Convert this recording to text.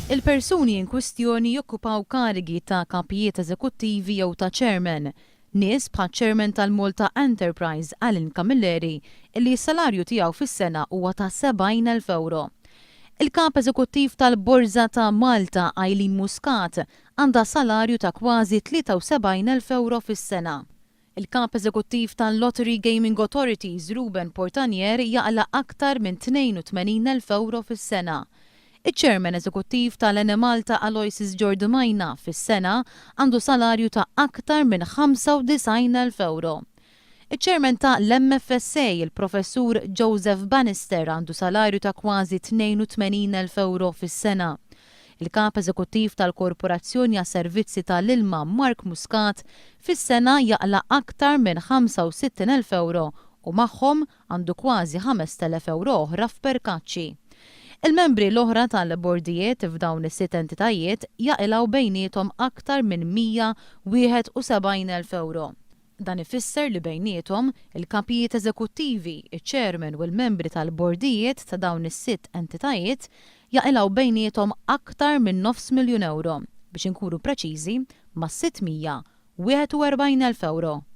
Il-persuni in kwistjoni jokkupaw karigi ta' kapijiet eżekuttivi jew ta' chairman. Nies bħaċ-chairman tal-Malta Enterprise Alan Camilleri illi s-salarju tiegħu fis-sena huwa ta' 70,000 ewro. Il-Kap Eżekuttiv tal-Borża ta' Malta Eileen Muscat għandha salarju ta' kważi 73,000 ewro fis-sena. Il-Kap Eżekuttiv tal-Lottery Gaming Authorities Ruben Portanier jaqla' aktar minn 82,000 ewro fis-sena. Iċ-Chairman Eżekuttiv tal-Enemalta Aloysius Giordimaina fis-sena għandu salarju ta' aktar minn 95,000 ewro. Iċ-Chairman ta' l-MFSA, il-Professur Joseph Bannister għandu salarju ta' kważi 82,000 ewro fis-sena. Il-Kap Eżekuttiv tal-Korporazzjoni għas-Servizzi ta' l-Ilma Mark Muscat fis-sena jaqla' aktar minn 65,000 ewro u magħhom għandu kważi 5,000 ewro oħra f'perkaċċi. Il-membri l-oħra tal-bordijiet f'dawn is-sitt entitajiet jaqilgħu bejniethom aktar minn 171,000 ewro. Dan ifisser li bejniethom, il-kapijiet eżekuttivi, iċ-chairman u l-membri tal-bordijiet ta' dawn is-sitt entitajiet jaqilgħu bejniethom aktar minn nofs miljun ewro, biex inkunu preċiżi, mas-641,000 ewro.